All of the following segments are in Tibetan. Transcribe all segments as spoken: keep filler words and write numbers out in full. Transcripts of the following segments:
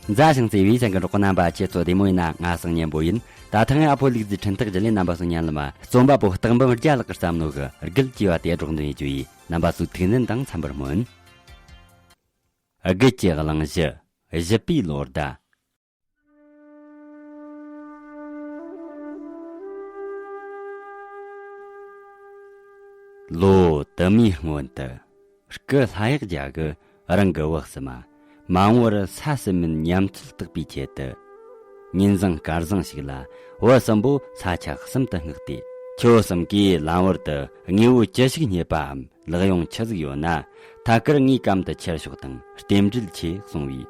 མཛའ་ཞིང་བརྩེ་བའི་སེམས་ཀྱི་གྲོགས་པོ་རྣམ་པ། ཁྱེད་ཚོ་བདེ་མོ་ཡིན་ན། ང་སང་ཉན་པོ་ཡིན། ད་ཐེངས་ཨ་ཕོ་ལུག་རྫི་འཕྲིན་ཐག་བརྒྱུད་ལས་རྣམ་པ་ཚོ་ཉན་ལ་མ། རྩོམ་པ་པོ་སྟག་འབུམ་རྒྱལ་ལགས་ཀྱིས་བརྩམས་ནོ་གི་དགུ་ཅེས་པ་དེ་སྒྲོག་འདོན་ཡེད་རྒྱུ་ཡིན། རྣམ་པ་ཚོའི་ཐུགས་སྣང་དང་འཚམ་པར་སྨོན། དགུ་ཅེས་གླེང་གཞི། བཞི་པའི་ལོ་ཟླ། ལོ་དུ་མའི་སྔོན་དུ། སྐུ་ལྷ་གཡག་རྒྱལ་གྱིས་རང་གི་བུ་གསུམ་མ་འོངས་པར་ས་གསུམ་མིན་ཉམས་ཚོད་བརྟག་པའི་ཆེད་དུ། ཉིན་བཟང་སྐར་བཟང་ཞིག་ལ་བུ་གསུམ་པོ་ས་ཆ་གསུམ་དུ་མངགས་ཏེ། ཁྱོད་གསུམ་གས་ལམ་བར་དུ་དངོས་པོ་ཅི་ཞིག་རྙེད་པའམ། ལག་ཡོང་ཆི་ཟིག་ཡོད་ན། ཐད་ཀར་ངའི་གམ་དུ་ཁྱེར་ཤོག་དང་རྟེན་འབྲེལ་ཆེ་གསུངས་པས།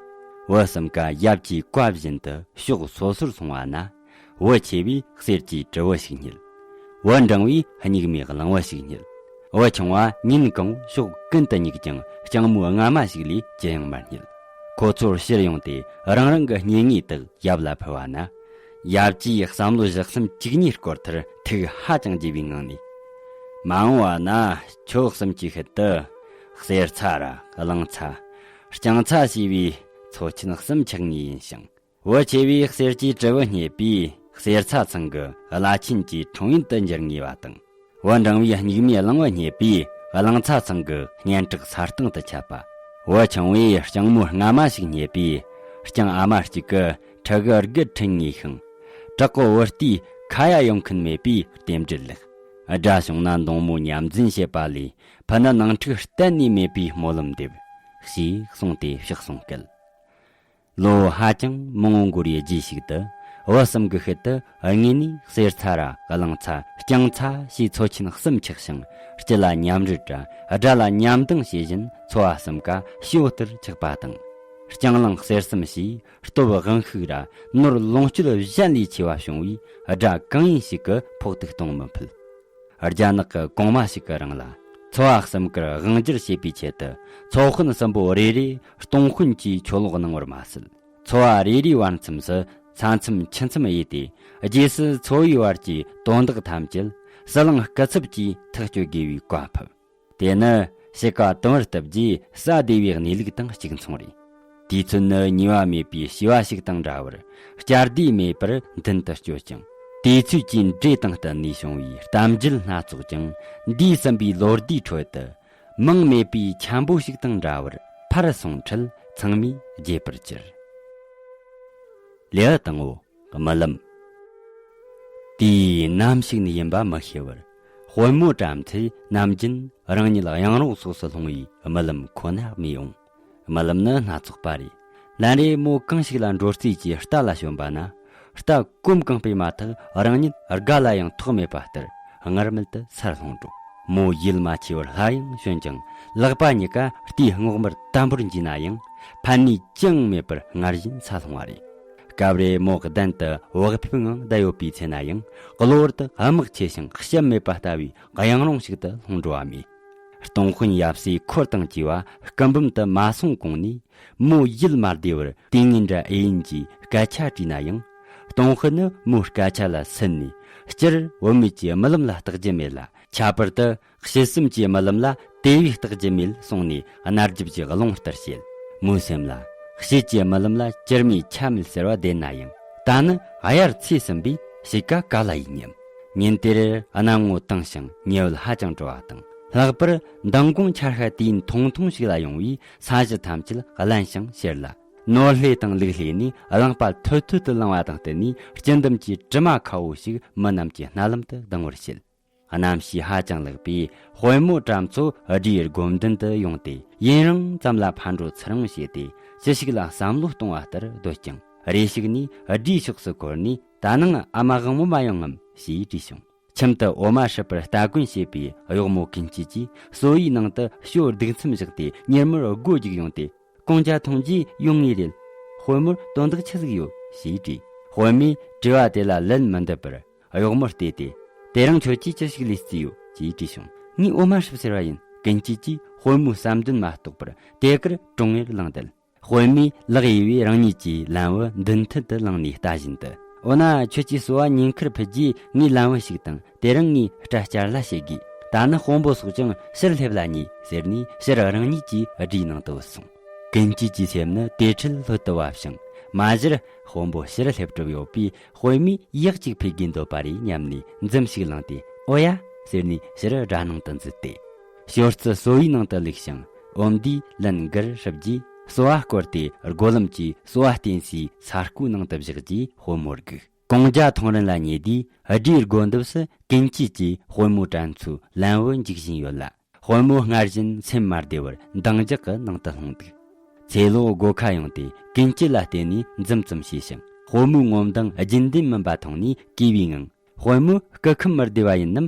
བུ་གསུམ་ཀ་ཡབ་ཀྱི་བཀའ་བཞིན་དུ་ཕྱོགས་སོ་སོར་སོང་བ་ན། བུ་ཆེ་བས་གསེར་གྱི་གྲི་བུ་ཞིག་རྙེད། བུ་འབྲིང་བས་སྙིགས་མའི་གླང་བུ་ཞིག་རྙེད། བུ་ཆུང་བ་ཉིན་གང་ཕྱོགས་ཀུན་ཏུ་སྙེག་ཀྱང་རྐྱང་མོ་རྔ་མ་ཞིག་ལས་ཅི་ཡང་མ་རྙེད། ཁོ་ཚོར་ཕྱིར་ཡོང་སྟེ་རང་རང་གི་རྙེད་དངོས་དག་ཡབ་ལ་ཕུལ་བ་ན། ཡབ་ཀྱིས་བསམ་བློ་བཞི་གསུམ་བཅུ་གཉིས་སྐོར་མཐར་ཐུགས་ཧ་ཅང་དགྱེས་པའི་ངང་ནས། མ་འོངས་པ་ན་ཁྱོད་གསུམ་གྱི་ཤུལ་དུ། གསེར་ཚྭ་ར་གླང་ཚྭ། རྐྱང་ཚྭ་ཞེས་པའི་མཚོ་ཆེན་གསུམ་ཆགས་ངེས་ཡིན་ཞིང་། བུ་ཆེ་བས་གསེར་གྱི་གྲི་བུ་རྙེད་པས་གསེར་ཚྭ་ཚང་གི་བླ་ཆེན་གྱི་འཁྲུངས་ཡུལ་དུ་འགྱུར་ངེས་པ་དང་། བུ་འབྲིང་བས་སྙིགས་མའི་གླང་བུ་རྙེད་པས་གླང་ཚྭ་ཚང་གི་སྙན་གྲགས་ས་སྟེང་དུ་ཁྱབ་པ། བུ་ཆུང་བས་རྐྱང་མོ་རྔ་མ་ཞིག་རྙེད་པས་རྐྱང་ཨ་མ་གཅིག་གི་ཕྲུ་གུ་དགུ་ཁྲིད་ངེས་ཤིང་། བྲག་གི་བུ་རྟའི་ཁ་ཡ་ཡོང་མཁན་མེད་པས་རྟེན་འབྲེལ་ལེགས། དགྲ་བྱུང་ན་མདུང་མོ་མཉམ་འཛིན་བྱེད་པ་ལས་ཕུ་ནུ་ནང་འཁྲུག་གཏན་ནས་མེད་པའི་སྨོན་ལམ་འདེབས། ཞེས་གསུངས་ཏེ་ཕྱག་ཟུང་བསྐྱལ། ལོ་ཧ་ཅང་མང་བོ་འགོར་བའི་རྗེས་ཤིག་ཏུ། བུ་གསུམ་གྱི་ཤུལ་དུ་དངོས་གནས་གསེར་ཚྭ་ར་གླང་ཚྭ་རྐྱང་ཚྭ་ཞེས་མཚོ་ཆེན་གསུམ་ཆགས་ཤིང་། སྤྱི་ལ་མཉམ་རུལ་ར་དགྲ་ལ་མཉམ་སྡང་བྱེད་བཞིན་འཚོ་བ་གསུམ་ཀ་ཞོ་ལྟར་ཆགས་པ་དང་། རྐྱང་གླང་གསེར་གསུམ་ཞེས་སྟོབས་དབང་ཤུགས་ར་ནོར་ལོངས་སྤྱོད་གཞན་ལས་ཆེ་བ་བྱུང་བས། དགྲ་གང་ཡིན་ཞིག་གིས་ཕོག་ཐུག་གཏོང་མི་ཕོད། རྒྱ་ནག་གི་གོང་མ་ཞིག་གིས་རང་ལ་འཚོ་བ་གསུམ་ཀར་དབང་སྒྱུར་བྱེད་པའི་ཆེད་དུ། ཚོ་དཔོན་གསུམ་པོ་རེ་རེས་སྟོང་དཔོན་གྱི་ཆོ་ལོག་གནང་བར་མ་ཟད། ཚོ་བ་རེ་རེའི་བར་མཚམས་སུ་ས་མཚམས་ཆུ་མཚམས་དབྱེ་སྟེ། རྗེས་སུ་ཚོ་བའི་བར་གྱི་དོན་དག་ཐམས་ཅད་ཟི་ལིང་སྐུ་ཚབ་ཀྱིས་ཐག་གཅོད་དགོས་པའི་བཀའ་ཕབ། དེ་ནི་དཔྱིད་ཀ་དུམ་བུར་བཏབ་རྗེས་ས་བདེ་བའི་གནས་ལུགས་དང་གཅིག་མཚུངས་རེད། དུས་ཚོད་ནི་ཉེ་བ་མེད་པའི་བྱིས་པ་ཞིག་དང་འདྲ་བར་བསྐྱར་ཟློས་མེད་པར་མདུན་དུ་སྐྱོད་ཅིང་། དུས་ཚོད་ཀྱི་འགྲོས་དང་བསྟུན་ནས་བྱུང་བའི་གཏམ་རྒྱུད་སྣ་ཚོགས་ཀྱང་། འདས་ཟིན་པའི་ལོ་ཟླའི་ཁྲོད་དུ་མིང་མེད་པའི་འཁྱམ་པོ་ཞིག་དང་འདྲ་བར་ཕར་སོང་འཕྲལ་ཚང་མས་བརྗེད་པར་གྱུར། ལེའུ་དང་པོ། རྨི་ལམ། དུས་ནམ་ཞིག་ནས་ཡིན་པ་མི་ཤེས་པར། དཔོན་མོ་བྲམ་ཚེ་ནམ་རྒྱུན་རང་ཉིད་གཡང་རུང་སོགས་སུ་ལྷུང་བའི་རྨི་ལམ་ཁོ་ན་རྨིས་འོང་། རྨི་ལམ་ནི་སྣ་ཚོགས་པ་རེད། ལན་རེ་མོ་གང་ཞིག་ལ་འགྲོ་རྩིས་ཀྱིས་རྟ་ལ་ཞོན་པ་ན། རྟ་གོམ་གང་སྤོས་མ་ཐག་རང་ཉིད་སྒ་ལ་ཡང་ཐོགས་མེད་པ་ལྟར་སྔར་མལ་དུ་སར་ལྷུང་འགྲོ། མོ་ཡིད་མ་ཆེས་པར་སླར་ཡང་ཞོན་ཀྱང་། ལག་པ་གཉིས་ཀ་རྟའི་རྔོག་མར་དམ་པོར་འཇུས་ན་ཡང་ཕན་ནུས་ཅི་ཡང་མེད་པར་སྔར་བཞིན་ས་ལྷུང་བ་རེད། སྐབས་རེ་མོ་གདན་དུ་བག་ཕེབས་ངང་བསྡད་ཡོད་པའི་ཚེ་ན་ཡང་གློ་བུར་དུ་དམག་ཆེ་ཞིང་གཤམ་མེད་པ་ལྟ་བུའི་གཡང་རུང་ཞིག་ཏུ་ལྷུང་འགྲོ་བ་རྨིས། སྟོང་དཔོན་ཡབ་སྲས་འཁོར་དང་བཅས་པ་སྐུ་འབུམ་དུ་མ་སོང་གོང་ནས། མོ་ཡིད་མ་བདེ་བར་དུས་ངན་འདྲ་ཨེ་ཡིན་གྱིས་སྐད་ཆ་དྲིས་ན་ཡང་། སྟོང་དཔོན་ནི་མོའི་སྐད་ཆ་ལ་སུན་ནས། སྤྱིར་བུད་མེད་ཀྱི་རྨི་ལམ་ལ་བརྟག་རྒྱུ་མེད་ལ། ཁྱད་པར་དུ་ཕྱི་སེམས་ཀྱི་རྨི་ལམ་ལ་དེ་བས་བརྟག་རྒྱུ་མེད་གསུངས་ནས། གནའ་རྒྱབ་ཀྱི་རླུང་ལྟར་བཤད། མོའི་སེམས་ལ་ཕྱི་ཀྱི་རྨི་ལམ་ལ་ཅིར་མའི་ཆ་མེད་ཟེར་བ་བདེན་ན་ཡང་། ད་ནི་དབྱར་ཚེས་ཟིན་པས་དཔྱིད་ཀ་ག་ལ་ཡིན་སྙམ། ཉིན་དེར་གནམ་ངོ་དྭངས་ཤིང་ཉི་འོད་ཧ་ཅང་དྲོ་བ་དང་། ལྷག་པར་མདང་དགོང་ཆར་ཤྭ་དུས་ཡུན་ཐུང་ཐུང་ཞིག་ལ་ཡོང་བས་ས་གཞི་ཐམས་ཅད་བརླན་ཞིང་གཤེར་ལ། ནོར་ལྷས་དང་ལུག་ལྷས་ནས་རླངས་པ་ཐོལ་ཐོལ་དུ་ལངས་པ་དང་བསྟུན་ནས། སྐྱི་འདུམ་གྱི་དྲི་མ་ཁ་བོ་ཞིག་མི་རྣམས་ཀྱི་སྣ་ལམ་དུ་ལྡང་བར་བྱེད། གནམ་གཤིས་ཧ་ཅང་ལེགས་པས་དཔོན་མོ་བྲམ་ཚོ་དགྲའི་སྒོ་མདུན་དུ་ཡོང་སྟེ། ཡུན་རིང་ཙམ་ལ་ཕར་འགྲོ་ཚུར་འོང་བྱས་ཏེ། ཅི་ཞིག་ལ་བསམ་བློ་གཏོང་བ་ལྟར་སྡོད་ཀྱང་། རེ་ཞིག་ནས་དགྲའི་ཕྱོགས་སུ་འཁོར་ནས། ད་ནངས་ཨ་མ་དབང་མོ་མ་ཡོང་ངམ་ཞེས་དྲིས་བྱུང་། ཁྱིམ་དུ་འོ་མ་སྲུབ་པར་སྟ་གོན་བྱེད་པའི་གཡོག་མོ་ཀུན་སྐྱིད་ཀྱིས་གསོ་བའི་ནང་དུ་ཞོ་གདུག་མཚམས་བཞག་སྟེ། མྱུར་མོར་སྒོ་རྒྱུག་ཡོང་སྟེ། གོང་ཇ་འཐུང་རྗེས་ཡོང་ངེས་རེད། དཔོན་མོར་དོན་དག་ཆི་ཟིག་ཡོད་ཞེས་དྲིས། དཔོན་མོས་དྲི་བ་དེ་ལ་ལན་མི་འདེབས་པར་གཡོག་མོར་བལྟས་ཏེ། དེ་རིང་ཁྱོད་ཀྱིས་ཅི་ཞིག་ལས་རྩིས་ཡོད་ཅེས་དྲིས་བྱུང་། ངས་འོ་མ་སྲུབ་ཟེར་བ་ཡིན། ཀུན་སྐྱིད་ཀྱིས་དཔོན་མོའི་བསམ་འདུན་མ་རྟོགས་པར་དེ་གར་དྲང་ངེར་ལངས་བསྡད། དཔོན་མོས་ལག་གཡས་པས་རང་ཉིད་ཀྱི་ལན་བུ་མདུན་མཐུད་དུ་བླངས་ནས་ལྟ་བཞིན་དུ། འོ་ན་ཁྱོད་ཀྱིས་གསོ་བ་ཉིན་ཁར་ཕུད་རྗེས་ངས་ལན་བུ་ཞིག་དང་། དེ་རིང་ངས་སྐྲ་བསྐྱར་ལ་བྱེད་དགོས། ད་ནི་དཔོན་པོ་སོགས་ཀྱང་ཕྱིར་སླེབས་ལ་ཉེ་ཟེར་ནས། ཕྱིར་རང་ཉིད་ཀྱི་སྒྲའི་ནང་དུ་བུད་སོང་། ཀུན་སྐྱིད་ཀྱི་སེམས་ནི་དེ་འཕྲལ་ལྷོད་དུ་བབས་ཤིང་ མ་གཞིར་དཔོན་པོ་ཕྱིར་སླེབས་གྲབས་ཡོད་པས། དཔེ་མིས་ཡག་ཅིག་ཕུལ་དགོས་འདོད་པ་རེད་སྙམ་ནས་འཛུམ་ཞིག་བླངས་ཏེ། ཨོ་ཡ། ཟེར་ནས་ཕྱིར་སྦྲ་ནང་དུ་འཛུལ་ཏེ། ཞོར་རྩི་གསོ་བའི་ནང་དུ་བླུགས་ཤིང་། འོ་འདིས་ལན་འགར་ཧྲིབ་རྗེས་གསོ་བ་བསྐོར་ཏེ། སྒོ་ལམ་གྱི་གསོ་བ་བསྟེན་སའི་ས་རྐོའི་ནང་དུ་བཞག་རྗེས་དཔོན་མོར་བསྒུགས། གོང་ཇ་ཐུང་རིན་ལ་ཉེ་དུས་སྦྲའི་སྒོ་འདབས་སུ་ཀུན་སྐྱིད་ཀྱིས་དཔོན་མོ་དྲ་མཚོའི་ལན་བུ་འཇུག་བཞིན་ཡོད་ལ། དཔོན་མོ་སྔར་བཞིན་སེམས་མ་བདེ་བར་འདང་རྒྱག་གི་ནང་དུ་ལྷུང་འདུག། ཚེ་ལོ་སྒོ་ཁ་ཡོང་སྟེ་ཀུན་སྐྱིད་ལ་བལྟས་ནས་འཛུམ་ཙམ་བྱས་ཤིང་། དཔོན་མོའི་ངོ་མདངས་རྒྱུན་ལྡན་མིན་པ་མཐོང་ནས་གུས་པའི་ངང་། དཔོན་མོ་སྐུ་ཁམས་མི་བདེ་བ་ཡིན་ནམ།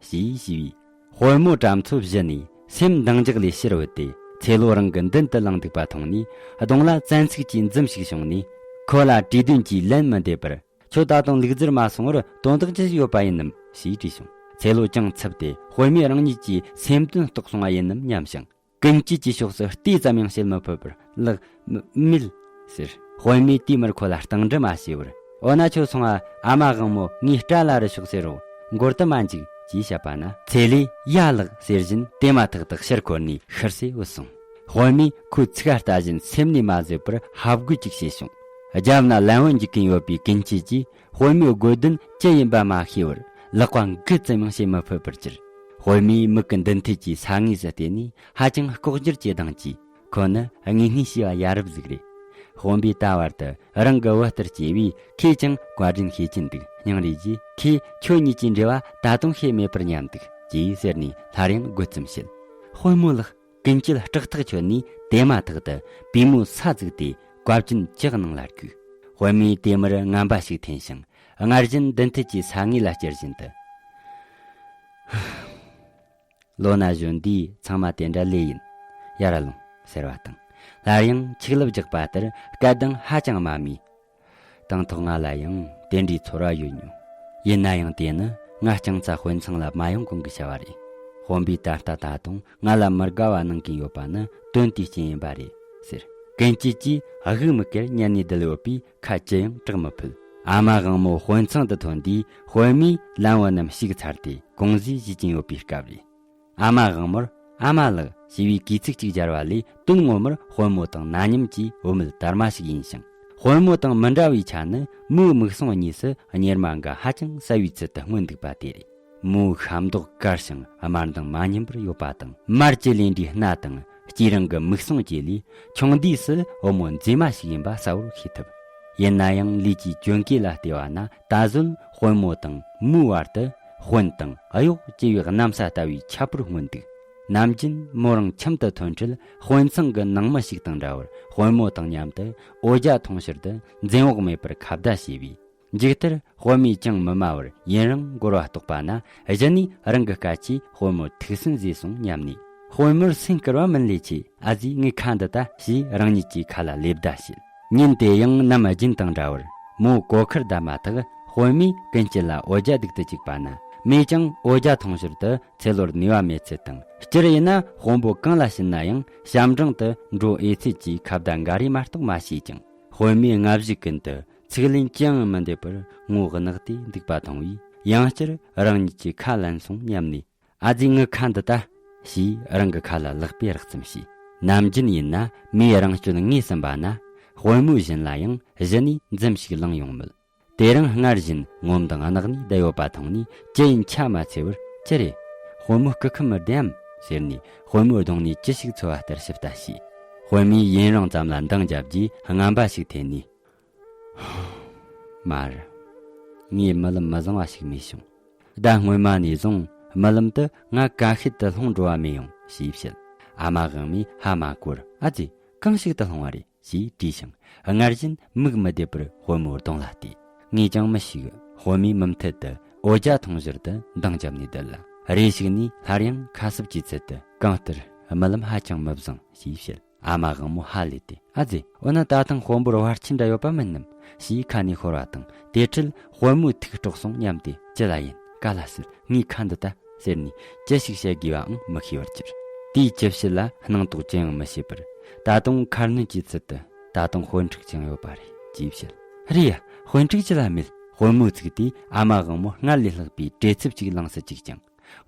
ཞེས་ཞུས་པས། དཔོན་མོ་དྲ་མཚོ་གཞི་ནས་སེམས་འདང་རྒྱག་ལས་ཕྱིར་བུད་དེ། ཚེ་ལོ་རང་གི་མདུན་དུ་ལངས་འདུག་པ་མཐོང་ནས། གདོང་ལ་བཙན་ཚིག་གིས་འཛུམ་ཞིག་བྱུང་ནས། ཁོ་ལ་དྲིས་དོན་གྱི་ལན་མི་འདེབས་པར། ཁྱོད་ད་དུང་ལུག་རྫིར་མ་སོང་བར་དོན་དག་ཅི་ཞིག་ཡོད་པ་ཡིན་ནམ། ཞེས་དྲིས་བྱུང་། ཚེ་ལོ་ཅུང་འཚུབ་སྟེ། དཔོན་མོས་རང་ཉིད་ཀྱི་སེམས་དོན་རྟོགས་སོང་བ་ཡིན་ནམ་སྙམ་ཞིང་། ཀུན་སྐྱིད་ཀྱི་ཕྱོགས་སུ་བལྟས་ཙམ་ཡང་བྱེད་མི་ཕོད་པར། ལགས། མ། མེད། ཟེར། དཔོན་མོས་དེའི་མུར་ཁོ་ལ་སྟངས་འདྲི་མ་བྱས་པར། འོ་ན་ཁྱོད་སོང་ང་། ཨ་མ་དབང་མོ་ངའི་སྐྲ་ལ་རི་ཤོག་ཟེར་རོ། མགོར་དུ་མ་འཇུག། ཅེས་བཤད་པ་ན། ཚེ་ལོས་ཡ་ལགས་ཟེར་བཞིན་དེ་མ་ཐག་ཏུ་ཕྱིར་འཁོར་ནས་ཤུར་ཟས་བུད་སོང་། དཔོན་མོས་ཁོའི་ཚིག་ལྟ་བཞིན་སེམས་ནས་མ་བཟོད་པར་ཧབ་དགོད་ཅིག་བྱས་བྱུང་། རྒྱབ་ན་ལན་བུ་འཇུག་གིན་ཡོད་པའི་ཀུན་སྐྱིད་ཀྱིས་དཔོན་མོའི་དགོས་དོན་ཅི་ཡིན་པ་མ་ཤེས་པར་ལག་པ་འགུལ་ཙམ་ཡང་བྱེད་མི་ཕོད་པར་གྱུར། དཔོན་མོའི་མིག་གི་མདུན་མཐུད་ཀྱི་ས་ངོས་སུ་བལྟས་ནས་ཧ་ཅང་ལྐོག་གྱུར་གྱི་གདངས་ཀྱིས། ཁོ་ནི་དངོས་གནས་བྱིས་པ་ཡ་རབས་ཟིག་རེད། དཔོན་པོས་ད་བར་དུ་རང་གི་བུ་ལྟར་གྱེས་པས་ཁོས་ཀྱང་བཀའ་དྲིན་ཤེས་ཀྱིན་འདུག། སྙིང་རུས་ཀྱིས་ཁོས་ཁྱོད་གཉིས་ཀྱི་འབྲེལ་བ་ད་དུང་ཤེས་མེད་པར་སྙམ་འདུག། ཅེས་ཟེར་ནས་སླར་ཡང་དགོད་ཙམ་བྱེད། དཔོན་མོ་ལགས། ཀུན་སྐྱིད་སྐྲག་ཐག་ཆོད་ནས་དེ་མ་ཐག་ཏུ་པུས་མོའི་ས་བཙུགས་ཏེ་བཀའ་དྲིན་ཅི་གནང་ལ་བསྒུགས། དཔོན་མོས་དེ་མུར་ངན་པ་ཞིག་འཐེན་ཞིང་། སྔར་བཞིན་མདུན་མཐུད་ཀྱི་ས་ངོས་ལ་བསྐྱུར་བཞིན་དུ། ལོ་ན་གཞོན་དུས་ཚང་མ་དེ་འདྲ་ལོས་ཡིན། ཡར་ལོངས་ཟེར་བ་དང་། སླར་ཡང་ཆིག་ལབ་རྒྱག་པ་ལྟར་སྐད་གདངས་ཧ་ཅང་དམའ་མོས། དང་ཐོག་ང་ལ་ཡང་དེ་འདྲའི་ཚོར་བ་ཡོད་མྱོང་། ཡིན་ན་ཡང་དེ་ནི་ང་རྐྱང་རྩ་དཔོན་ཚང་ལ་མ་ཡོང་གོང་གི་བྱ་བ་རེད། དཔོན་པོས་ད་ལྟ་ད་དུང་ང་ལ་མི་དགའ་བ་གནང་གིན་ཡོད་པ་ནི་དོན་དེའི་རྐྱེན་ཡིན་པ་རེད་ཟེར། ཀུན་སྐྱིད་ཀྱིས་དབུགས་མི་ཁུར་ཉན་ནས་བསྡད་ཡོད་པས་ཁ་ཅི་ཡང་གྲག་མི་ཕོད། ཨ་མ་དབང་མོ་དཔོན་ཚང་དུ་ཐོན་དུས་དཔོན་མོས་ལན་བུ་རྣམས་བཤིག་ཚར་ཏེ་གུང་ཟས་བཞེས་ཀྱིན་ཡོད་པའི་སྐབས་རེད། ཨ་མ་དབང་མོར་ཨ་མ་ལགས་ཞེས་པའི་གུས་ཚིག་ཅིག་སྦྱར་བ་ལས་དོན་ངོ་མར་དཔོན་མོ་དང་ན་མཉམ་གྱི་བུད་མེད་དར་མ་ཞིག་ཡིན་ཞིང་། དཔོན་མོ་དང་མི་འདྲ་བའི་ཆ་ནི་མོའི་མིག་ཟུང་གཉིས་སུ་གཉེར་མ་འགའ་ཧ་ཅང་གསལ་བའི་ཚུལ་དུ་མངོན་འདུག་པ་དེ་རེད། མོའི་ཤ་མདོག་དཀར་ཞིང་དམར་མདངས་མ་ཉམས་པར་ཡོད་པ་དང་། དམར་གྱི་ལེན་འདྲའི་སྣ་དང་དཀྱིལ་རང་གི་མིག་ཟུང་བཅས་ལས་ཆུང་དུས་སུ་བུ་མོ་མཛེས་མ་ཞིག་ཡིན་པ་གསལ་བོར་ཤེས་ཐུབ། ཡིན་ན་ཡང་ལུས་ཀྱི་གྱོན་གོས་ལ་བལྟས་པ་ན་ད་གཟོད་དཔོན་མོ་དང་མོའི་བར་དུ་དཔོན་དང་གཡོག་ཅེས་པའི་གནམ་ས་ལྟ་བུའི་ཁྱད་པར་མངོན་འདུག། ནམ་རྒྱུན་མོ་རང་ཁྱིམ་དུ་ཐོན་འཕྲལ་དཔོན་ཚང་གི་ནང་མི་ཞིག་དང་འདྲ་བར་དཔོན་མོ་དང་མཉམ་དུ་འོ་ཇ་འཐུང་ཕྱིར་དུ་འཛེམ་བག་མེད་པར་ཁ་བརྡ་བྱས་པས། མཇུག་མཐར་དཔོན་མོས་ཅང་མི་སྨྲ་བར་ཡུན་རིང་འགོར་བ་རྟོགས་པ་ན་གཞི་ནས་རང་གི་སྐད་ཆས་དཔོན་མོར་ཐུགས་སུན་བཟོས་སོང་སྙམ་ནས། དཔོན་མོར་སེམས་སྐུར་བ་མིན་ལས་ཆེ། ཨ་ཙི་ངའི་ཁ་འདི་ལྟ་ཞེས་རང་ཉིད་ཀྱི་ཁ་ལ་ལེབ་བརྡ་བྱེད། ཉིན་དེ་ཡང་ནམ་རྒྱུན་དང་འདྲ་བར་མོ་གོ་ཁར་བསྡད་མ་ཐག་དཔོན་མོས་ཀུན་སྐྱིད་ལ་འོ་ཇ་སྡུག་ཏུ་བཅུག་པ་ན། མོས་ཀྱང་འོ་ཇ་འཐུང་ཞོར་དུ་ཚེ་ལོར་ནུས་པ་མེད་ཚུལ་དང་། སྤྱིར་ཡིན་ན་དཔོན་པོ་གང་ལ་བྱིན་ན་ཡང་ཞབས་འབྲིང་དུ་འགྲོ་འོས་ཚུལ་གྱི་ཁ་བརྡ་འགའ་རེ་མ་གཏོགས་མ་བྱས་ཀྱང་། དཔོན་མོས་སྔ་གཞུག་ཀུན་ཏུ་ཚིག་ལན་ཅི་ཡང་མི་འདེབས་པར་ངོ་གནག་སྟེ་འདུག་པ་མཐོང་བས། ཡང་བསྐྱར་རང་ཉིད་ཀྱི་ཁ་ལན་སོང་སྙམ་ནས། ཨ་ཙི་ངའི་ཁ་འདི་ལྟ། ཞེས་རང་གི་ཁ་ལ་ལག་པས་རེག་ཙམ་བྱས། ནམ་རྒྱུན་ཡིན་ན་མོས་རང་སྤྱོད་ངོས་ཟིན་པ་ན། དཔོན་མོའི་བཞིན་ལ་ཡང་གཞི་ནས་འཛུམ་ཞིག་ལངས་ཡོང་མོད། དེ་རིང་སྔར་བཞིན་ངོ་མདངས་གནག་ནས་བསྡད་ཡོད་པ་མཐོང་ནས་ཅི་ཡིན་ཆ་མ་འཚལ་བར། ཅི་རེད། དཔོན་མོ་སྐུ་ཁམས་མི་བདེའམ། ཟེར་ནས་དཔོན་མོའི་གདོང་ནས་ཅི་ཞིག་འཚོལ་བ་ལྟར་ཞིབ་ལྟ་བྱས། དཔོན་མོས་ཡུན་རིང་ཙམ་ལ་འདང་བརྒྱབ་རྗེས་ངན་པ་ཞིག་འཐེན་ནས། མ་རེད། ངས་རྨི་ལམ་མི་བཟང་བ་ཞིག་རྨིས་བྱུང་། ཟླ་སྔོན་མ་ནས་བཟུང་རྨི་ལམ་དུ་ང་ཀ་ཤེད་དུ་ལྷུང་འགྲོ་བ་མི་ཡོང་ཞེས་བཤད། ཨ་མ་དབང་མོས་ཧ་མ་གོ་བར། ཨ་ཙི། གང་ཞིག་ཏུ་ལྷུང་བ་རེད། ཞེས་དྲིས་ཤིང་སྔར་བཞིན་མིག་མི་བདེ་བར་དཔོན་མོའི་གདོང་ལ་བལྟས། ངས་ཀྱང་མི་ཤེས། དཔོན་མོས་མུ་མཐུད་དུ་འོ་ཇ་འཐུང་ཞོར་དུ་འདང་བརྒྱབ་ནས་བསྡད་ལ། རེ་ཞིག་ནས་སླར་ཡང་ཁ་གསབ་ཀྱི་ཚུལ་དུ། གང་ལྟར་རྨི་ལམ་ཧ་ཅང་མི་བཟང་ཞེས་བཤད། ཨ་མ་དབང་མོ་ཧ་ལས་ཏེ། ཨ་ཙི། འོ་ན་ད་ཐེངས་དཔོན་པོར་བར་ཆད་འདྲ་ཡོད་པ་མིན་ནམ། ཞེས་ཁ་ནས་ཤོར་བ་དང་། དེ་འཕྲལ་དཔོན་མོའི་ཐུགས་དཀྲོགས་སོང་སྙམ་སྟེ། ཅི་ལ་ཡིན། ག་ལ་སྲིད། ངའི་ཁ་འདི་ལྟ། ཟེར་ནས་ཅི་ཞིག་བཤད་དགོས་པའང་མི་ཤེས་པར་གྱུར། དེའི་ཅི་བྱེད་ལ་སྣང་དོགས་ཅི་ཡང་མི་བྱེད་པར། ད་དུང་ཁ་སྣོན་གྱི་ཚུལ་དུ། ད་དུང་དཔོན་ཕྲུག་ཅིག་ཡོད་པ་རེད། ཅེས་བཤད། རེད་ཡ། དཔོན་ཕྲུག་ཅི་ལ་མེད། དཔོན་མོའི་ཚིག་དེས་ཨ་མ་དབང་མོ་སྔར་ལས་ལྷག་པའི་བྲེལ་འཚུབ་ཅིག་ལངས་སུ་བཅུག་ཅིང་།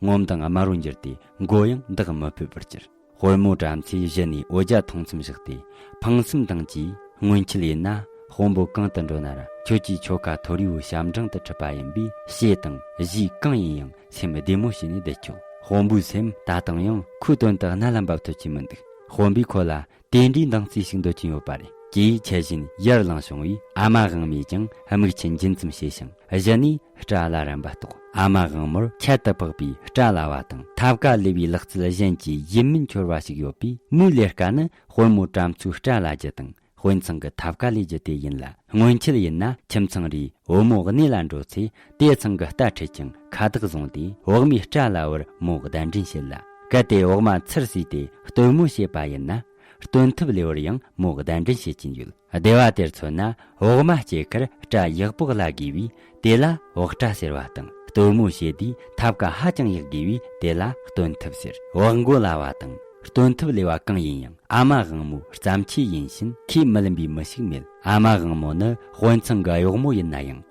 ངོ་མདངས་དམར་བོར་གྱུར་ཏེ་མགོ་ཡང་འདེགས་མི་ཕོད་པར་གྱུར། དཔོན་མོ་བྲམ་ཟེས་གཞི་ནས་འོ་ཇ་འཐུང་མཚམས་བཞག་སྟེ། ཕངས་སེམས་དང་བཅས། སྔོན་ཆད་ཡིན་ན་ དཔོན་པོ་གང་དུ་འགྲོ་ན་ར་ཁྱོད་ཀྱི་ཁྱོ་ག་ཐོ་རི་བོའི་ཞབས་འབྲིང་དུ་ཁྲིད་པ་ཡིན་པས། ཞེ་དང་གཞས་གང་ཡིན་ཡང་སེམས་བདེ་མོ་བྱས་ནས་བསྡད་ཆོག། དཔོན་པོའི་སེམས་ད་དུང་ཡང་ཁོའི་དོན་དུ་གནད་ལ་འབབ་ཐུབ་ཀྱི་མི་འདུག། དཔོན་པོས་ཁོ་ལ་དེ་འདྲའི་འདང་རྩིས་ཤིག་འདོད་ཀྱིན་ཡོད་པ་རེད། ཅེས་འཆད་བཞིན་ཡར་ལངས་བྱུང་བས། ཨ་མ་དབང་མོས་ཀྱང་མིག་ཆུ་འབྱིན་ཙམ་བྱས་ཤིང་། གཞི་ནས་སྐྲ་ལ་རན་པ་གཏོགས། ཨ་མ་དབང་མོར་ཁྱད་དུ་འཕགས་པའི་སྐྲ་ལ་བ་དང་ཐབ་ཀ་ལུས་པའི་ལག་རྩལ་གཞན་གྱིས་ཡིད་སྨོན་འཆོར་བ་ཞིག་ཡོད་པས། མོའི་ལས་ཀ་ནི་དཔོན་མོ་བྲམ་ཚོའི་སྐྲ་ལ་རྒྱུ་དང་། དཔོན་ཚང་གི་ཐབ་ཀ་ལས་རྒྱུ་དེ་ཡིན་ལ། སྔོན་ཆད་ཡིན་ན་ཁྱིམ་ཚང་རེའི་བུ་མོ་གནས་ལ་འགྲོ་ཚེ། དེ་ཚང་གི་རྟ་ཁྲིད་ཅིང་ཁ་བཏགས་བཟུང་སྟེ། བག་མའི་སྐྲ་ལ་བར་མོ་གདན་འདྲེན་བྱེད་ལ། གལ་ཏེ་བག་མ་ཚུར་བསུས་ཏེ་སྟོན་མོ་བྱེད་པ་ཡིན་ན། སྟོན་ཐབས་ལེ་བར་ཡང་མོ་གདན་འདྲེན་བྱེད་ཀྱིན་ཡོད། སྡེ་བ་དེར་མཚོན་ན། བག་མ་སྐྱེ་ཁར་སྐྲ་ཡག་པོ་བརླ་དགོས་པས། དེ་ལ་བག་སྐྲ་ཟེར་བ་དང་། སྟོན་མོ་བྱེད་དུས་ཐབ་ཀ་ཧ་ཅང་ཡག་དགོས་པས། དེ་ལ་སྟོན་ཐབས་ཟེར། བག་མགོ་བརླ་བ་དང་སྟོན་ཐབས་ལེ་བ་གང་ཡིན་ཡང་། ཨ་མ་དབང་མོ་བརྩམས་ཆོས་ཡིན་ཕྱིན་ཁས་མི་ལེན་པའི་མི་ཞིག་མེད། ཨ་མ་དབང་མོ་ནི་དཔོན་ཚང་གི་གཡོག་མོ་ཡིན་ན་ཡང་།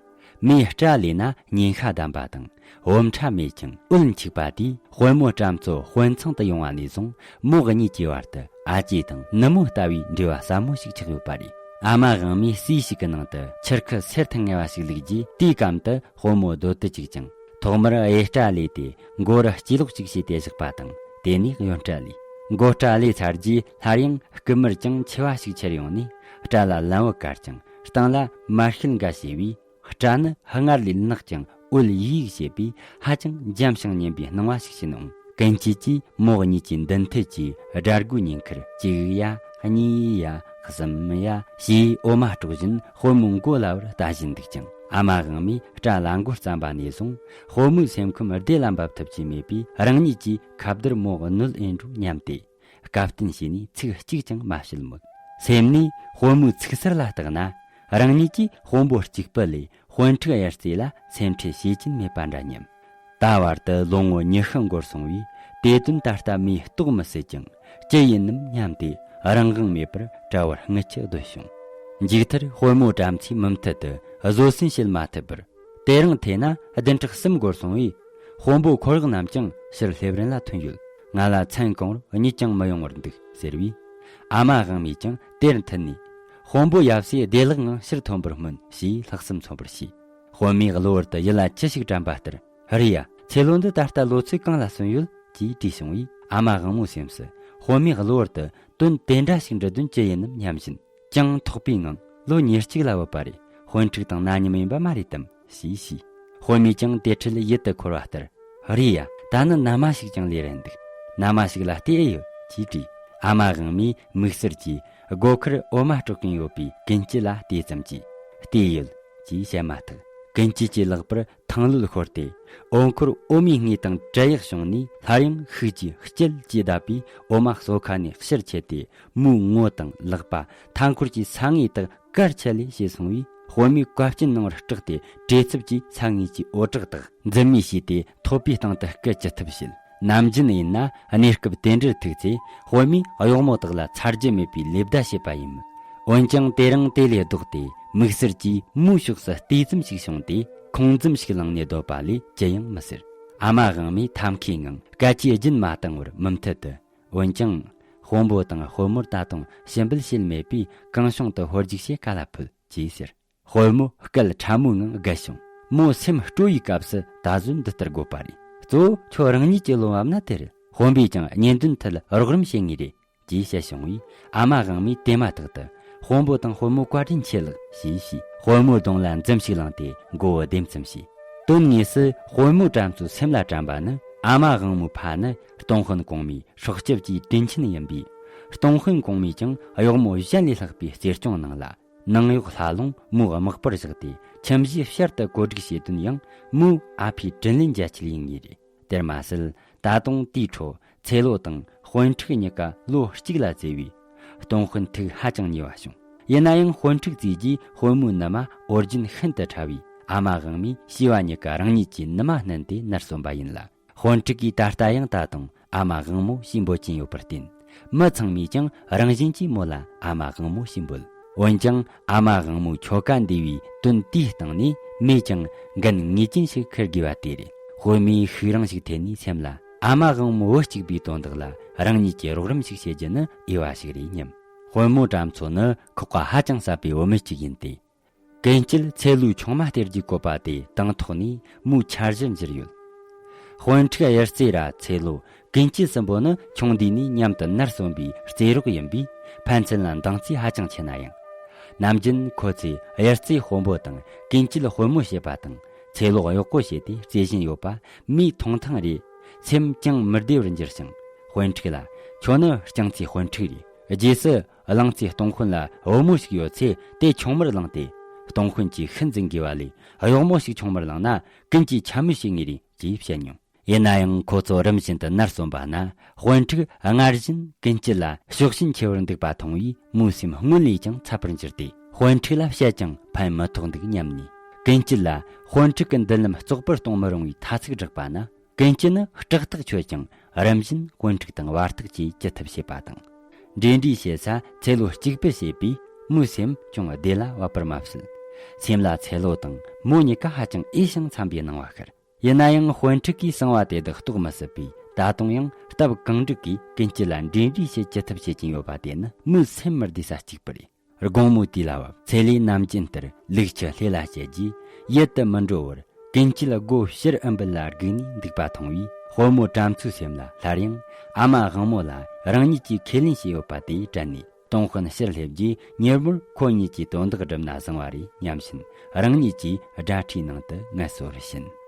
མོས་སྐྲ་ལས་ན་ཉེན་ཁ་ལྡན་པ་དང་། བུམ་ཕྲ་མེད་ཅིང་འོད་འཁྱུག་པ་དེས། དཔོན་མོ་བྲམ་ཚོ་དཔོན་ཚང་དུ་ཡོང་བ་ནས་བཟུང་། མོ་གཉིས་ཀྱི་བར་དུ་ཨ་ཅེ་དང་ནུ་མོ་ལྟ་བུའི་འབྲེལ་བ་ཟབ་མོ་ཞིག་ཆགས་ཡོད་པ་རེད། ཨ་མ་དབང་མོས་སྲས་ཞིག་གི་ནང་དུ་ཆུ་ཁུ་སེར་ཐང་ངེ་བ་ཞིག་བླུགས་རྗེས། དེའི་གམ་དུ་དཔོན་མོ་སྡོད་དུ་བཅུག་ཅིང་། ཐོག་མར་གཡས་སྐྲ་ལས་ཏེ་མགོ་རུ་སྐྱེ་ལོག་ཅིག་བྱས་ཏེ་བཞག་པ་དང་། དེ་ནས་གཡོན་སྐྲ་ལས། མགོ་སྐྲ་ལས་ཚར་རྗེས། སླར་ཡང་སྐུ་དམར་ཅིང་མཆེ་བ་ཞིག་ཁྱེར་ཡོང་ནས། སྐྲ་ལ་ལན་བུ་བཀར་ཅིང་། སྟེང་ལ་མར་ཤེལ་འགའ་བྱས་པས། སྐྲ་ནི་སྔར་ལས་ནག་ཅིང་འོད་ཡིག་ཡིག་བྱེད་པས། ཧ་ཅང་འཇམ་ཞིང་མཉེན་པའི་སྣང་བ་ཞིག་བྱིན་འོང་། ཀུན་སྐྱིད་ཀྱིས་མོ་གཉིས་ཀྱི་མདུན་ཐད་ཀྱི་སྒྲ་སྒོའི་ཉེན་ཁར། གཅིག་ཡ། གཉིས་ཡ། གསུམ་ཡ། ཞེས་འོ་མ་དཀྲོག་བཞིན་དཔོན་མོའི་མགོ་ལ་བར་ལྟ་བཞིན་འདུག་ཅིང་། ཨ་མ་དབང་མོས་སྐྲ་ལ་མགོ་བརྩམས་པ་ནས་བཟུང་། དཔོན་མོའི་སེམས་ཁམས་བདེ་ལ་འབབ་ཐུབ་ཀྱི་མེད་པས། རང་ཉིད་ཀྱིས་ཁ་བརྡར་མོ་གནོད་ཨེ་འགྲོ་སྙམ་སྟེ། བཀའ་བསྟན་བྱས་ནས་ཚིག་གཅིག་ཀྱང་མ་བཤད་མོད། སེམས་ནས་དཔོན་མོའི་ཚིག་གསར་ལ་བརྟགས་ན། རང་ཉིད་ཀྱིས་དཔོན་པོ་གཅིག་པུ་ལས་དཔོན་ཕྲུག་དབྱར་རྩེ་ལ་སེམས་ཁྲལ་བྱེད་ཀྱིན་མེད་པ་འདྲ་སྙམ། ད་བར་དུ་ལོ་ངོ་ཉི་ཤུ་འགོར་སོང་བས། དེ་དོན་ད་ལྟ་མོས་རྟོགས་མི་སྲིད་ཀྱང་། ཅི་ཡིན་ནམ་སྙམ་སྟེ་རང་དབང་མེད་པར་གྲྭ་བར་རྔུལ་ཆུ་བརྡོལ་བྱུང་། མཇུག་མཐར་དཔོན་མོ་བྲམ་ཚེ་མུ་མཐུད་དུ་བཟོད་བསྲན་བྱེད་མ་ཐུབ་པར། དེ་རིང་ཐེ་ན་བདུན་ཕྲག་གསུམ་འགོར་སོང་བས། དཔོན་པོ་འཁོར་གཡོག་རྣམས་ཀྱང་ཕྱིར་སླེབས་རན་ལ་ཐོན་ཡོད། ང་ལ་མཚན་གང་རུང་གཉིད་ཀྱང་མི་ཡོང་བར་འདུག་ཟེར་བས། ཨ་མ་དབང་མོས་ཀྱང་དེར་མཐུད་ནས། དཔོན་པོ་ཡབ་སྲས་བདེ་བླག་ངང་ཕྱིར་ཐོན་པར་སྨོན། ཞེས་ལྷག་བསམ་མཚོན་པར་བྱས། དཔོན་མོས་གློ་བུར་དུ་ཡིད་ལ་ཅི་ཞིག་དྲན་པ་ལྟར། རེད་ཡ། ཚེ་ལོ་འདི་ད་ལྟ་ལོ་ཚོད་གང་ལ་སོན་ཡོད། ཅེས་དྲིས་བྱུང་བས། ཨ་མ་དབང་མོའི་སེམས་སུ། དཔོན་མོས་གློ་བུར་དུ་དོན་དེ་འདྲ་ཞིག་འདྲི་དོན་ཅི་ཡིན་ནམ་སྙམ་བཞིན། ཅང་ཐོགས་པའི་ངང་། ལོ་ཉེར་གཅིག་ལ་བུད་པ་རེད། དཔོན་ཕྲུག་དང་ན་མཉམ་ཡིན་པ་མ་རེད་དམ། ཞེས་ཞུས། དཔོན་མོས་ཀྱང་དེ་འཕྲལ་ཡིད་དུ་འཁོར་བ་ལྟར། རེད་ཡ། ད་ནི་མནའ་མ་ཞིག་ཀྱང་ལས་རན་འདུག། མནའ་མ་ཞིག་ལ་བལྟས་ཨེ་ཡོད། ཅེས་དྲིས། ཨ་མ་དབང་མོས་མིག་ཟུར་གྱིས་སྒོ་ཁར་འོ་མ་དཀྲོག་གིན་ཡོད་པའི་ཀུན་སྐྱིད་ལ་བལྟས་ཙམ་གྱིས། བལྟས་ཡོད། ཅེས་བཤད་མ་ཐག། ཀུན་སྐྱིད་ཀྱི་ལག་པར་ཐང་ལྷོད་ཤོར་ཏེ། འོ་འཁོར་འོ་མའི་སྔས་དང་བྲལ་ཡག་བྱུང་ནས། སླར་ཡང་ཤུགས་ཀྱིས་སྐྱིལ་གྱིས་བརྡབས་པས། འོ་མ་སོ་ཁ་ནས་ཕྱིར་ཆད་དེ། མོའི་ངོ་དང་ལག་པ། མཐའ་འཁོར་གྱི་ས་ངོས་དག་གར་ཆད་ལས་ཞེད་སོང་བས། དཔོན་མོས་བཀའ་བཀྱོན་གནང་བར་སྐྲག་སྟེ། བྲེལ་འཚུབ་ཀྱིས་ས་ངོས་ཀྱི་འོ་བྲག་དག་འཛིན་མས་ཕྱིས་ཏེ། ཐོད་པའི་སྟེང་དུ་སྐུ་ཅི་ཐུབ་བྱེད། ནམ་རྒྱུན་ཡིན་ན་གནས་སྐབས་དེ་འདྲར་ཐུག་ཚེ། དཔོན་མོས་གཡོག་མོ་དག་ལ་ཚ་རྒྱུ་མེད་པའི་ལེ་བདའ་བྱེད་པ་ཡིན་མོད། འོན་ཀྱང་དེ་རིང་དེ་ལས་ལྡོག་སྟེ། མིག་ཟུར་གྱིས་མོའི་ཕྱོགས་སུ་བལྟས་ཙམ་ཞིག་བྱུང་སྟེ། ཁོང་འཛུམ་ཞིག་བླངས་ནས་སྡོད་པ་ལས་ཅི་ཡང་མི་ཟེར། ཨ་མ་དབང་མོས་ཐབས་མཁས་ངང་སྐད་ཆའི་རྒྱུན་མ་བཏང་བར་མུ་མཐུད་དུ། འོན་ཀྱང་། དཔོན་པོ་དང་དཔོན་མོར་ད་དུང་ཞུ་འབུལ་བྱེད་མེད་པས། གང་བྱུང་དུ་ཧོལ་རྒྱུག་བྱེད་ག་ལ་ཕོད། ཅེས་ཟེར། དཔོན་མོ་སྐད་ཕྲ་མོའི་ངང་བརྒལ་བྱུང་། མོ་སེམས་སྤྲོ་བའི་སྐབས་སུ་ད་གཟོད་འདི་ལྟར་དགོས་པ་རེད། གཙོ་བོ་ཁྱོད་རང་ཉིད་ཀྱི་བློ་བབ་ན་དེ་རེད། དཔོན་པོས་ཀྱང་གཉེན་དོན་ཐད་རོགས་རམ་བྱེད་ངེས་རེད། ཅེས་བཤད་བྱུང་བས། ཨ་མ་དབང་མོས་དེ་མ་ཐག་ཏུ། དཔོན་པོ་དང་དཔོན་མོ་བཀའ་དྲིན་ཆེ་ལགས། ཞེས་ཞུས། དཔོན་མོའི་གདོང་ལ་འཛུམ་ཞིག་བླངས་ཏེ་མགོ་བོ་ལྡེམ་ཙམ་བྱས། དོན་དངོས་སུ་དཔོན་མོ་བྲམ་ཚོའི་སེམས་ལ་དྲན་པ་ནི། ཨ་མ་དབང་མོའི་ཕ་ནི་སྟོང་དཔོན་གོང་མའི་སྲོག་སྐྱོབ་ཀྱི་དྲིན་ཆེན་ཡིན་པས། སྟོང་དཔོན་གོང་མས་ཀྱང་གཡོག་མོ་གཞན་ལས་ལྷག་པའི་གཅེས་སྐྱོང་གནང་ལ། ནང་གཡོག་ལྷ་ལུང་མོའི་དམག་པར་བཞག་སྟེ། ཁྱིམ་གཞིས་བསྐྱར་དུ་བཀོད་སྒྲིག་བྱེད་དོན་ཡང་མོའི་ཨ་ཕའི་དྲིན་ལན་འཇལ་ཆེད་ཡིན་ངེས་རེད། དེར་མ་ཟད། ད་དུང་དེའི་འཕྲོ་ཚེ་ལོ་དང་དཔོན་ཕྲུག་གཉིས་ཀ་ལོ་གཅིག་ལ་བརྩེ་བས། སྟོང་དཔོན་ཐུགས་ཧ་ཅང་མཉེས་པ་བྱུང་། ཡིན་ན་ཡང་དཔོན་ཕྲུག་བཙས་རྗེས་དཔོན་མོའི་ནུ་མ་འོ་རྒྱུན་ཤིན་ཏུ་ཕྲ་བས། ཨ་མ་དབང་མོས་བྱིས་པ་གཉིས་ཀ་རང་ཉིད་ཀྱི་ནུ་མ་བསྣུན་ཏེ་ནར་སོན་པ་ཡིན་ལ། དཔོན་ཕྲུག་གིས་ད་ལྟ་ཡང་ད་དུང་ཨ་མ་དབང་མོ་ཞེས་འབོད་ཀྱིན་ཡོད་པར་བརྟེན། མི་ཚང་མས་ཀྱང་རང་བཞིན་གྱིས་མོ་ལ་ཨ་མ་དབང་མོ་ཞེས་འབོད། འོན་ཀྱང་ཨ་མ་དབང་མོའི་ཁྱོ་ག་འདས་པའི་དོན་དེའི་སྟེང་ནས་མོས་ཀྱང་འགན་ངེས་ཅན་ཞིག་འཁུར་དགོས་པ་དེ་རེད། དཔོན་མོས་ཤུགས་རིང་ཞིག་འཐེན་ནས་སེམས་ལ། ཨ་མ་དབང་མོ་བུ་གཅིག་པའི་དོན་དག་ལ་རང་ཉིད་ཀྱིས་རོགས་རམ་ཞིག་བྱེད་རྒྱུ་ནི་འོས་པ་ཞིག་རེད་སྙམ། དཔོན་མོ་གྲྭ་མཚོ་ནི་ཁོག་པ་ཧ་ཅང་ཟབ་པའི་བུད་མེད་ཅིག་ཡིན་ཏེ། ཀུན་སྐྱིད་ཚེ་ལོའི་ཆུང་མ་སྟེར་རྒྱུའི་བཀོད་པ་དེ་དང་ཐོག་ནས་མོའི་འཆར་གཞིར་འགྱུར་ཡོད། དཔོན་ཕྲུག་གཡུ་རྩེ་ར་ཚེ་ལོ། ཀུན་སྐྱིད་གསུམ་པོ་ནི་ཆུང་དུས་ནས་མཉམ་དུ་ནར་སོན་པའི་རྩེ་རོགས་ཡིན་པས། ཕན་ཚུན་ལ་འདང་རྩིས་ཧ་ཅང་ཆེ་ན་ཡང་། ནམ་རྒྱུན་ཁོ་ཚོས་གཡུ་རྩེ་དཔོན་པོ་དང་ཀུན་སྐྱིད་དཔོན་མོ་བྱེད་པ་དང་། ཚེ་ལོ་གཡོག་པོ་བྱས་ཏེ་རྩེ་བཞིན་ཡོད་པ་མིའི་མཐོང་ཐེངས་རེ་སེམས་ཅང་མི་བདེ་བར་འགྱུར་ཞིང་། དཔོན་ཕྲུག་ལ། ཁྱོད་ནི་རྐྱང་རྩེའི་དཔོན་ཕྲུག་རེད། རྗེས་སུ་གླང་རྩེའི་སྟོང་དཔོན་ལ་བུ་མོ་ཞིག་ཡོད་ཚེ། དེ་ཆུང་མར་བླངས་ཏེ། སྟོང་དཔོན་གྱིས་ཤིན་ཏུ་འགོས་པ་ལས། གཡོག་མོ་ཞིག་ཆུང་མར་བླངས་ན་ཀུན་གྱིས་འཕྱ་སྨོད་བྱེད་ངེས་རེད་ཅེས་བཤད་མྱོང་། ཡིན་ན་ཡང་ཁོ་ཚོ་རིམ་བཞིན་དུ་ནར་སོན་པ་ན། དཔོན་ཕྲུག་སྔར་བཞིན་ཀུན་སྐྱིད་ལ་ཕྱོགས་ཞེན་ཆེ་བར་འདུག་པ་མཐོང་བས། མོའི་སེམས་སྔོན་ལས་ཀྱང་འཚབ་པར་འགྱུར་ཏེ། དཔོན་ཕྲུག་ལ་བཤད་ཀྱང་ཕན་མི་ཐོགས་འདུག་སྙམ་ནས། ཀུན་སྐྱིད་ལ་དཔོན་ཕྲུག་གི་མདུན་ལམ་བཙོག་པར་གཏོང་མི་རུང་བའི་ཐ་ཚིག་བསྒྲགས་པ་ན། ཀུན་སྐྱིད་ནི་སྐྲག་ཐག་ཆོད་ཀྱང་། རིམ་བཞིན་དཔོན་ཕྲུག་དང་བར་ཐག་བཅས་ཅི་ཐུབ་བྱེད་པ་དང་། འབྲེལ་འདྲིས་བྱེད་ས་ཚེ་ལོ་གཅིག་པུ་བྱེད་པས། མོའི་སེམས་ཅུང་བདེ་ལ་བབ་པར་མ་ཟད། སེམས་ལ་ཚེ་ལོ་དང་མོ་གཉིས་ཀ་ཧ་ཅང་འོས་ཤིང་འཚམ་པའི་སྣང་བ་ཤར། ཡིན་ན་ཡང་དཔོན་ཕྲུག་གིས་གསང་བ་དེ་དག་རྟོགས་མི་སྲིད་པས། ད་དུང་ཡང་སྟབས་གང་འགྲིག་གིས་ཀུན་སྐྱིད་ལ་འབྲེལ་འདྲིས་བྱེད་ཅི་ཐུབ་བྱེད་ཀྱིན་ཡོད་པ་དེ་ནི་མོའི་སེམས་མི་བདེ་ས་གཅིག་པུ་རེད། དགོང་མོ་དུས་ལ་བབ། ཚེ་ལོས་ནམ་རྒྱུན་ལྟར་ལུག་ཁྱུ་ལྷས་ལ་བསྐྱལ་རྗེས། ཡུལ་དུ་མི་འགྲོ་བར་ཀུན་སྐྱིད་སྒོ་ཕྱིར་ཨུམ་བུད་ལ་སྒུག་ནས་འདུག་པ་མཐོང་བས། དཔོན་མོ་གྲྭ་མཚོའི་སེམས་ལ་སླར་ཡང་ཨ་མ་དབང་མོ་ལ་རང་ཉིད་ཀྱིས་ཁས་ལེན་བྱས་ཡོད་པ་དེ་དྲན་ནས། སྟོང་དཔོན་ཕྱིར་སླེབས་རྗེས། མྱུར་མོར་ཁོ་གཉིས་ཀྱིས་དོན་དག་བསྒྲུབས་ན་བཟང་བ་རེད་སྙམ་བཞིན། རང་ཉིད་ཀྱིས་དགྲ་ཁྲིའི་ནང་དུ་ངལ་གསོར་ཕྱིན།